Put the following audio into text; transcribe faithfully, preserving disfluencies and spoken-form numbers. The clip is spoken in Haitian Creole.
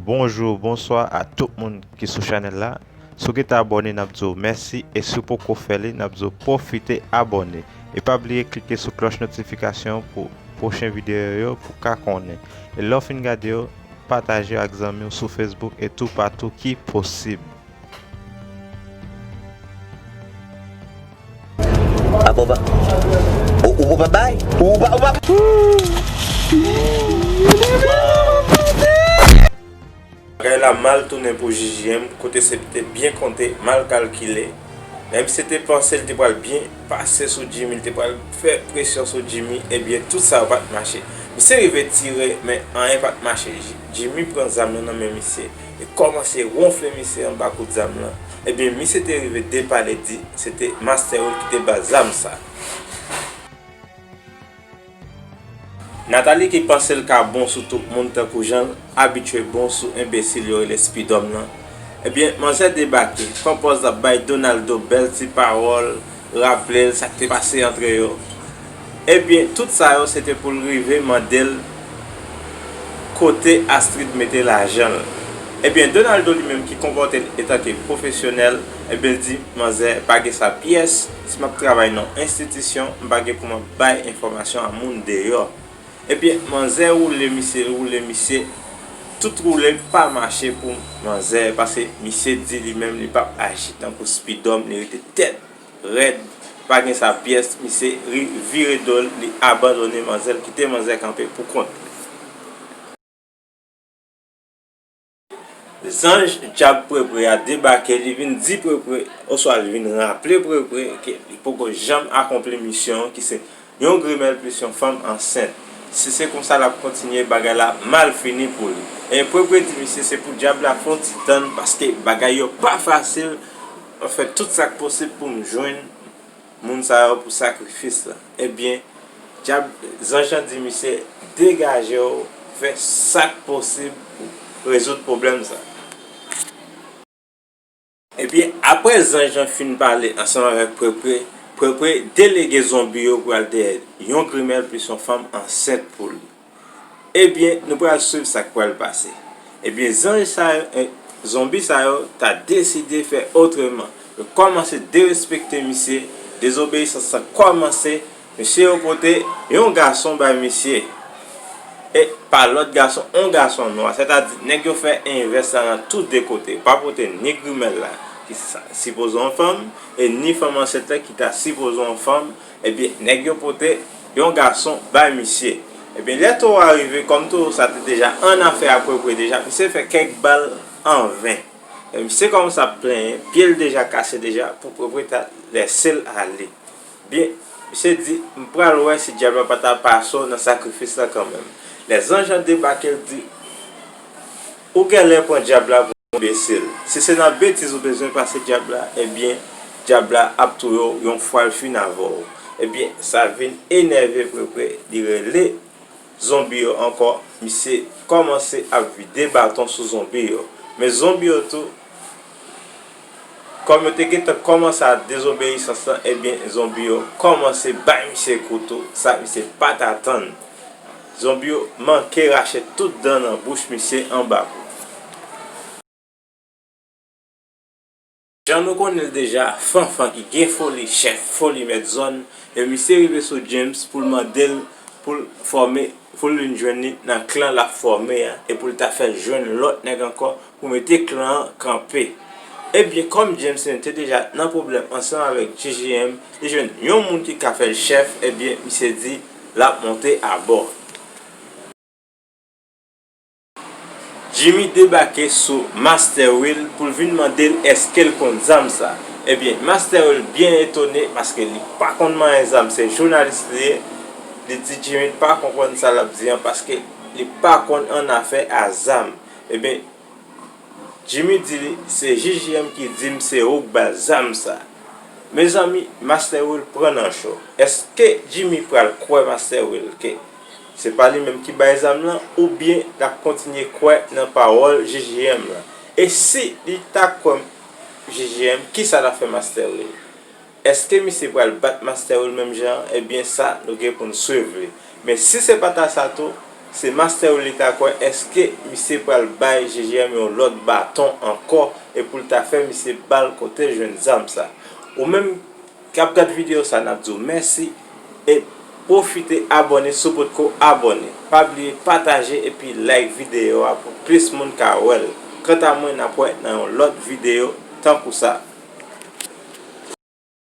Bonjou, bonswa a tout moun ki sou chanèl la. Si w gentan abòne, n ap di w mèsi, e si w poko fè li, n ap di w pwofite abòne. E pa bliye klike sou klòch notifikasyon pou pwochen videyo yo pou w ka konnen. E lè w fin gade yo, pataje yo ak zanmi w sou Facebook e toupatou ki posib. Apa w pa, ou, ou pa bay? Ou pa, ou pa. Bagay la mal tounen pou J J M, kote se te byen konte, mal kalkile. Lè misye te panse l te pral byen pase sou Jimmy, l te pral fè presyon sou Jimmy, ebyen, tout sa yo pa t mache. Misye rive tire, men anyen pa t mache. J-, Jimmy pran zam nan nan men misye e kòmanse wonfle misye anba kout zam lan. Ebyen, misye te rive depale di se te Master Will ki te ba l zam sa. Nathalie ki panse l ka bon sou tout moun tankou jan l abitye bon sou enbesil yo rele Spidòm lan. Ebyen, manzè debake, pran pòz l ap bay Donaldo bèl ti pawòl, raple l sa k te pase antre yo. Ebyen, tout sa yo se te pou l rive mande l kote Astrid mete lajan l. Ebyen, Donaldo li menm ki konpòte l etanke pwofesyonèl, ebyen, l di, manzè, pa gen sa pyès, si m ap travay nan yon enstitisyon, m pa gen pou m ap bay enfòmasyon a moun deyò. Ebyen, manzè woule misye, woule misye, tout woule pa mache pou manzè, paske misye di li menm li p ap aji tankou Spidòm, li rete tèt rèd, pa gen sa pyès, misye ri-, vire do l, li abandone manzè, l kite manzè kanpe pou kont li. Zanj dyab Prepre a debake, li vin di Prepre, oswa li vin raple Prepre ke li poko janm akonpli misyon an, ki se yon grimèl plis yon fanm ansent. Si se konsa l ap kontinye, bagay la mal fini pou li. E Prepre di misye se pou dyab la fè yon ti tann, paske bagay yo pa fasil. Mwen fè tout sa k posib pou m jwenn moun sa yo pou sakrifis la. Ebyen, dyab, zanj lan di misye, degaje w, fè sa k posib pou rezoud pwoblèm sa. Ebyen, apre zanj lan fin pale ansanm avèk Prepre, Prepre delege zonbi yo pou al dèyè yon grimèl plis yon fanm ansent pou li. Ebyen, nou pral swiv sa k pral pase. Ebyen, zanj sa yo, eh, zonbi sa yo ta deside fè otreman. Yo kòmanse derespekte misye, dezobeyisans lan kòmanse, mesye yo pote yon gason bay misye. E pa lòt gason, yon gason nwa. Sètadi, nèg yo fè envès la nan tou de kote. Pa pote ni grimèl la, ki sa, sipoze yon fanm, e ni fanm ansent la, ki ta sipoze yon fanm. Ebyen, nèg yo pote yon gason bay misye. Ebyen, lè towo a rive, kòm towo sa te deja an afè a Prepre deja, misye fè kèk bal an ven. E misye kòmanse ap plenyen, pye l deja kase deja, pou Prepre ta lèse l ale. Byen, misye di, m pral wè si dyab la pa ta pase w nan sakrifis la kanmenm. Lè zanj lan debake, l di, ou genlè pran dyab la pou yon enbesil. Si se nan betiz ou bezwen pase dyab la, ebyen, dyab la ap touye w yon fwa l fin avè w. Ebyen, sa vin enève Prepre, li rele zonbi yo ankò, misye kòmanse ap vide baton sou zonbi yo. Men zonbi yo tou, kòm yo te gentan kòmanse a dezobeyisans lan, ebyen, zonbi yo kòmanse bay misye kou tou, sa misye pa t atann. Zonbi yo manke rache tout dan nan bouch misye anba kou. Jan nou konnen l deja, Fanfan ki gen foli chèf, foli mèt zòn, e misye rive sou James pou l mande l pou l fòme, pou l vin jwenn li nan klan l ap fòme a, e pou l ta fè l jwenn lòt nèg ankò pou mete klan an kanpe. Ebyen, kòm James li menm te deja nan pwoblèm ansanm avèk J J M, li jwenn yon moun ki ka fè l chèf, ebyen, misye di l ap monte abò. Jimmy debake sou Master Will pou l vin mande l èske l konn zam sa. Ebyen, Master Will byen etone paske li pa konn manyen zam, se jounalis li ye. Li di Jimmy l pa konprann sa l ap di an paske li pa konn annafè a zam. Ebyen, Jimmy di li, se J J M ki di m se ou k ba l zam sa. Mezanmi, Master Will pran nan cho. Èske Jimmy pral kwè Master Will ke se pa li menm ki bay zam lan, oubyen l ap kontinye kwè nan pawòl J J M lan? E si li ta kwè J J M, kisa l ap fè Master Will? Èske misye pral bat Master Will menm jan an? Ebyen, sa, nou gen pou n swiv li. Men si se pa ta sa tou, Se Master Willy ta kwè, èske misye pral bay J J M yon lòt baton ankò e pou l ta fè misye ba l kote l jwenn zam sa? Ou menm k ap gad videyo sa, n ap di w mèsi e pwofite abòne si w potko abòne. Pa bliye pataje epi like videyo a pou plis moun ka wè l. Kanta mwen, n ap wè nan yon lòt videyo tankou sa.